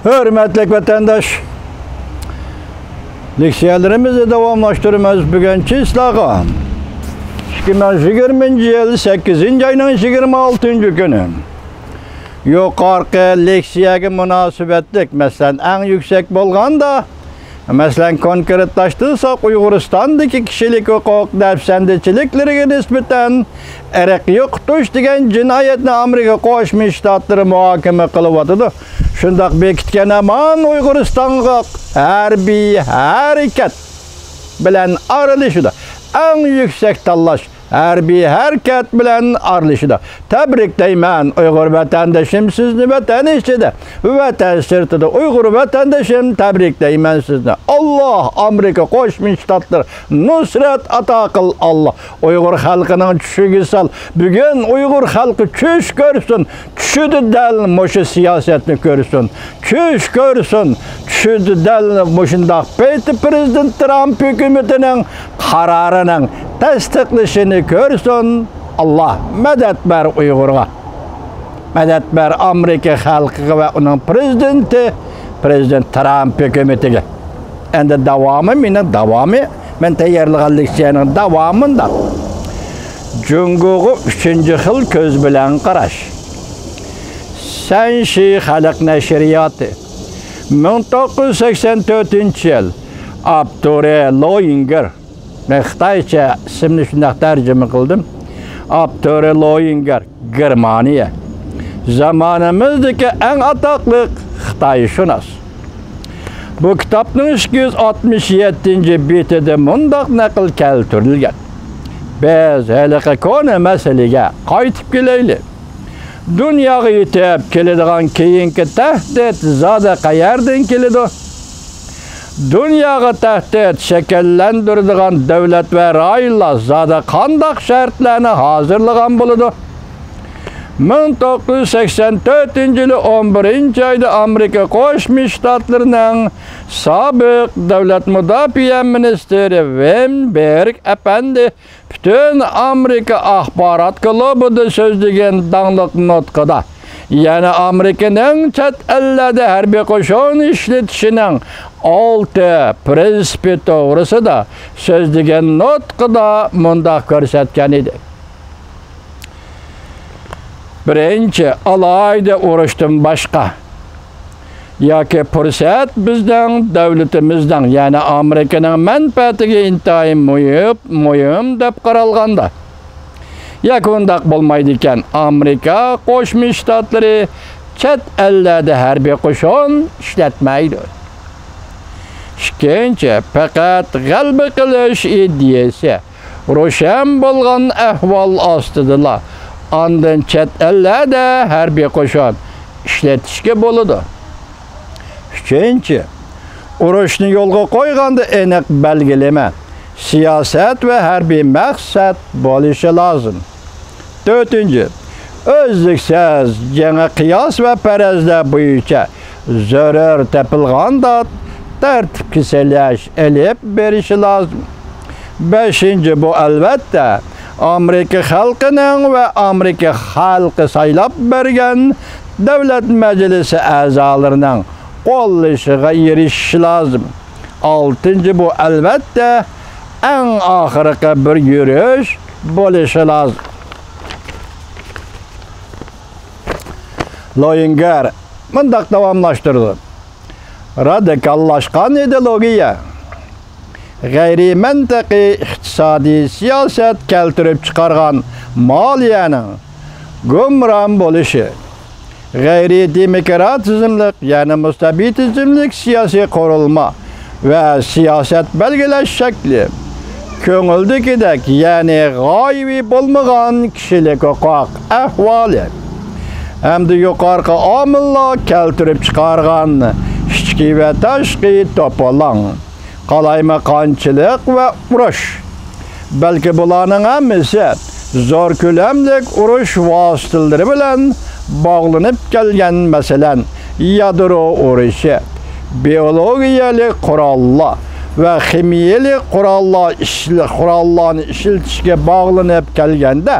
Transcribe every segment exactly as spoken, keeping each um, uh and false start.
ھۆرمەتلىك ۋەتەنداش، لېكسىيەلىرىمىزنى داۋاملاشتۇرىمىز. بۈگۈن چىسلاغا ئىككى مىڭ يىگىرمىنچى يىل سەككىزىنچى ئاينىڭ يىگىرمە ئالتىنچى كۈنى. يۇقىرىقى لېكسىيەگە مۇناسىۋەتلىك، مەسىلەن، ئەڭ يۈكسەك بولغاندا، مەسىلەن، كونكرېتلاشتۇرساق، ئۇيغۇرىستاندىكى كىشىلىك ھوقۇق دەپسەندىچىلىكلىرىگە نىسبەتەن ئىرق يوقىتىش دېگەن جىنايەتنى ئامېرىكا قوشما شتاتلىرى مۇھاكىمە قىلىۋاتىدۇ. شۇنداق بېكىتكەن ھامان ئۇيغۇرىستانغا ھەربىي ھەرىكەت بىلەن ئارىلىشىدۇ. ئەڭ يۈكسەك تاللاش ھەربىي ھەرىكەت بىلەن ئارىلىشىدۇ. تەبرىكلەيمەن ئۇيغۇر ۋەتەندىشىم سىزنى، ۋەتەن ئىچىدە، ۋەتەن سىرتىدا ئۇيغۇر ۋەتەندىشىم، تەبرىكلەيمەن سىزنى. ئاللا ئامېرىكا قوشما شتاتلىرى نۇسرەت ئاتا قىل، ئاللا. ئۇيغۇر خەلقىنىڭ چۈشىگە سال. بۈگۈن ئۇيغۇر خەلقى چۈش كۆرسۇن. چۈشىدە دەل مۇشۇ سىياسەتنى كۆرسۇن. چۈش كۆرسۇن. چۈشىدە دەل مۇشۇنداق پېتى پىرېزىدېنت ترامپ ھۆكۈمىتىنىڭ قارارىنىڭ تەستىقلىشىنى كۆرسۇن. ئاللا مەدەت بەر ئۇيغۇرغا. مەدەت بەر ئامېرىكا خەلقىگە ۋە ئۇنىڭ پىرېزىدېنتى، پىرېزىدېنت ترامپ ھۆكۈمىتىگە. ئەمدى داۋامى، مېنىڭ داۋامى، مەن تەييارلىغان لېكسىيەنىڭ داۋامى مۇنداق. جۇڭگوغا ئۈچىنچى خىل كۆز بىلەن قاراش. سەنشى خەلق نەشرىياتى، مىڭ توققۇز يۈز سەكسەن تۆتىنچى يىل، ئاپتورى لو يىڭگېر. مەن خىتايچە ئىسىمنى شۇنداق تەرجىمە قىلدىم. ئاپتورى لو يىڭگېر، گېرمانىيە. زامانىمىزدىكى ئەڭ ئاتاقلىق خىتايشۇناس. بۇ كىتابنىڭ ئىككى يۈز ئاتمىش يەتتىنچى بېتىدە مۇنداق نەقىل كەلتۈرۈلگەن. بىز ھېلىقى كونا مەسىلىگە قايتىپ كېلەيلى. دۇنياغا يېتىپ كېلىدىغان كېيىنكى تەھدىت زادى قەيەردىن كېلىدۇ؟ دۇنياغا تەھدىت شەكىللەندۈرىدىغان دۆلەت ۋە رايونلار زادى قانداق شەرتلەرنى ھازىرلىغان بولىدۇ؟ مىڭ توققۇز يۈز سەكسەن تۆتىنچى يىلى ئون بىرىنچى ئايدا ئامېرىكا قوشما شتاتلىرىنىڭ سابىق دۆلەت مۇداپىئە مىنىستىرى ۋېنبېرگ ئەپەندى پۈتۈن ئامېرىكا ئاخبارات كۇلۇبىدا سۆزلىگەن داڭلىق نۇتقىدا، يەنى ئامېرىكىنىڭ چەت ئەللەردە ھەربىي قوشۇن ئىشلىتىشىنىڭ ئالتە پىرىنسىپى توغرىسىدا سۆزلىگەن نۇتقىدا مۇنداق كۆرسەتكەن ئىدى. بىرىنچى، ئالاھىدە ئۇرۇشتىن باشقا ياكى پۇرسەت بىزنىڭ دۆلىتىمىزنىڭ، يەنى ئامېرىكىنىڭ مەنپەئەتىگە ئىنتايىن مۇھىم، مۇھىم دەپ قارالغاندا، ياكى ئۇنداق بولمايدىكەن، ئامېرىكا قوشما شتاتلىرى چەت ئەللەردە ھەربىي قوشۇن ئىشلەتمەيدۇ. ئىككىنچى، پەقەت غەلىبە قىلىش ئىدىيەسى روشەن بولغان ئەھۋال ئاستىدىلا، ئاندىن چەت ئەللەردە ھەربىي قوشۇن ئىشلىتىشكە بولىدۇ. ئۈچىنچى، ئۇرۇشنى يولغا قويغاندا ئېنىق بەلگىلىمە، سىياسەت ۋە ھەربىي مەقسەت بولۇشى لازىم. تۆتىنچى، ئۈزلۈكسىز يېڭى قىياس ۋە پەرەزلەر بويىچە زۆرۈر تېپىلغاندا تەرتىپكە سېلىش ئېلىپ بېرىشى لازىم. بەشىنچى، بۇ، ئەلۋەتتە، ئامېرىكا خەلقىنىڭ ۋە ئامېرىكا خەلقى سايلاپ بەرگەن دۆلەت مەجلىسى ئەزالىرىنىڭ قوللىشىغا ئېرىشىشى لازىم. ئالتىنچى، بۇ، ئەلۋەتتە، ئەڭ ئاخىرقى بىر يۈرۈش بولۇشى لازىم. لويىنگېر مۇنداق داۋاملاشتۇرىدۇ: رادىكاللاشقان ئىدېئولوگىيە، غەيرىي مەنتىقىي ئىقتىسادىي سىياسەت كەلتۈرۈپ چىقارغان مالىيەنىڭ گۇمران بولۇشى، غەيرىي دېموكراتىزملىق، يەنى مۇستەبىتىزملىك سىياسىي قۇرۇلما ۋە سىياسەت بەلگىلەش شەكلى، كۆڭۈلدىكىدەك، يەنى غايىۋى بولمىغان كىشىلىك ھوقۇق ئەھۋالى ھەمدە يۇقىرىقى ئامىللار كەلتۈرۈپ چىقارغان ئىچكى ۋە تاشقى توپىلاڭ، قالايمىقانچىلىق ۋە ئۇرۇش. بەلكى بۇلارنىڭ ھەممىسى زور كۆلەملىك ئۇرۇش ۋاسىتىلىرى بىلەن باغلىنىپ كەلگەن، مەسىلەن، يادرو ئۇرۇشى، بىئولوگىيەلىك قوراللار ۋە خىمىيەلىك قوراللار ئىشل-، قوراللارنى ئىشلىتىشكە باغلىنىپ كەلگەندە،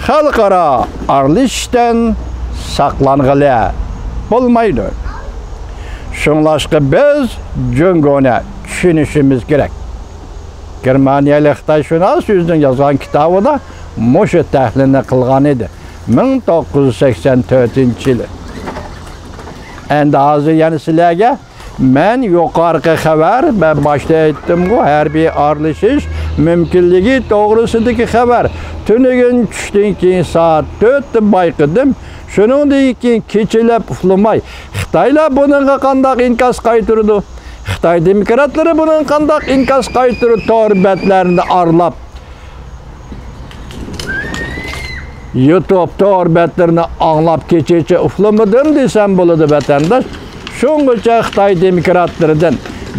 خەلقئارا ئارىلىشىشتىن ساقلانغىلى، بولمايدۇ. شۇڭلاشقا بىز جۇڭگونى چۈشىنىشىمىز كېرەك. گېرمانىيەلىك خىتايشۇناس ئۆزىنىڭ يازغان كىتابىدا مۇشۇ تەھلىلنى قىلغان ئىدى. مىڭ توققۇز يۈز سەكسەن تۆتىنچى يىلى. ئەمدى ھازىر يەنە سىلەرگە مەن يۇقىرىقى خەۋەر، مەن باشتا ئېيتتىمغۇ، ھەربىي ئارىلىشىش مۇمكىنلىكى توغرىسىدىكى خەۋەر. تۈنۈگۈن چۈشتىن كېيىن سائەت تۆتتە بايقىدىم. شۇنىڭدىن كېيىن كېچىلەپ ئۇخلىماي، خىتايلار بۇنىڭغا قانداق ئىنكاس قايتۇرىدۇ؟ خىتاي دېموكراتلىرى بۇنىڭغا قانداق ئىنكاس قايتۇرۇپ، تور بەتلەرنى ئارىلاپ، يۇتۇپ تور بەتلىرىنى ئاڭلاپ كېچىچە ئۇخلىمىدىم دېسەم بولىدۇ، ۋەتەنداش. شۇڭغىچە خىتاي دېموكراتلىرىدىن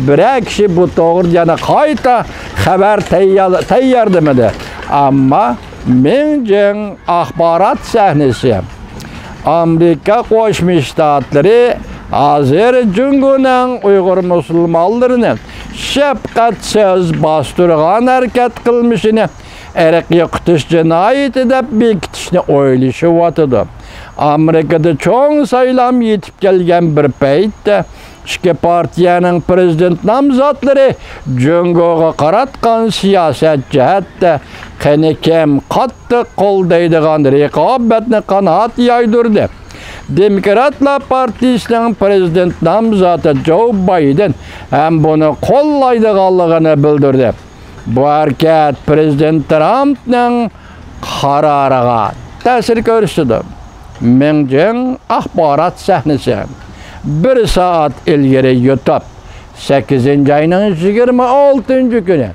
بىرەر كىشى بۇ توغرىدا يەنە قايتا خەۋەر تەييار-، تەييارلىمىدى. ئەمما مىڭ جىڭ ئاخبارات سەھنىسى. ئامېرىكا قوشما شتاتلىرى ھازىر جۇڭگونىڭ ئۇيغۇر مۇسۇلمانلىرىنى شەپقەتسىز باستۇرغان ھەرىكەت قىلمىشىنى ئىرق يوقىتىش جىنايىتى دەپ بېكىتىشنى ئويلىشىۋاتىدۇ. ئامېرىكىدا چوڭ سايلام يېتىپ كەلگەن بىر پەيتتە، ئىككى پارتىيەنىڭ پىرېزىدېنت نامزاتلىرى جۇڭگوغا قاراتقان سىياسەت جەھەتتە قېنى كىم قاتتىق قولدايدىغان رىقابەتنى قانات يايدۇردى. دېموكراتلار پارتىيىسىنىڭ پىرېزىدېنت نامزاتى جو بايدېن ھەم بۇنى قوللايدىغانلىقىنى بىلدۈردى. بۇ ھەرىكەت پىرېزىدېنت ترامپنىڭ قارارىغا تەسىر كۆرسىتىدۇ. مىڭ جىڭ ئاخبارات سەھنىسى. بىر سائەت ئىلگىرى يۇتۇپ، سەككىزىنچى ئاينىڭ يىگىرمە ئالتىنچى كۈنى.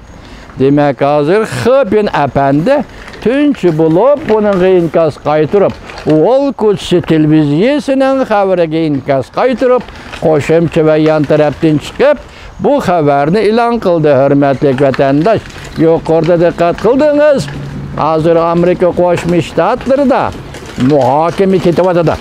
دېمەك، ھازىر خېپىن ئەپەندى تۈنچە بولۇپ، بۇنىڭغا ئىنكاس قايتۇرۇپ، ۋول كوچىسى تېلېۋىزىيىسىنىڭ خەۋىرىگە ئىنكاس قايتۇرۇپ، قوشۇمچە ۋە يان تەرەپتىن چىقىپ، بۇ خەۋەرنى ئېلان قىلدى، ھۆرمەتلىك ۋەتەنداش. يۇقىرىدا دىققەت قىلدىڭىز. ھازىر ئامېرىكا قوشما شتاتلىرىدا مۇھاكىمە كېتىۋاتىدۇ.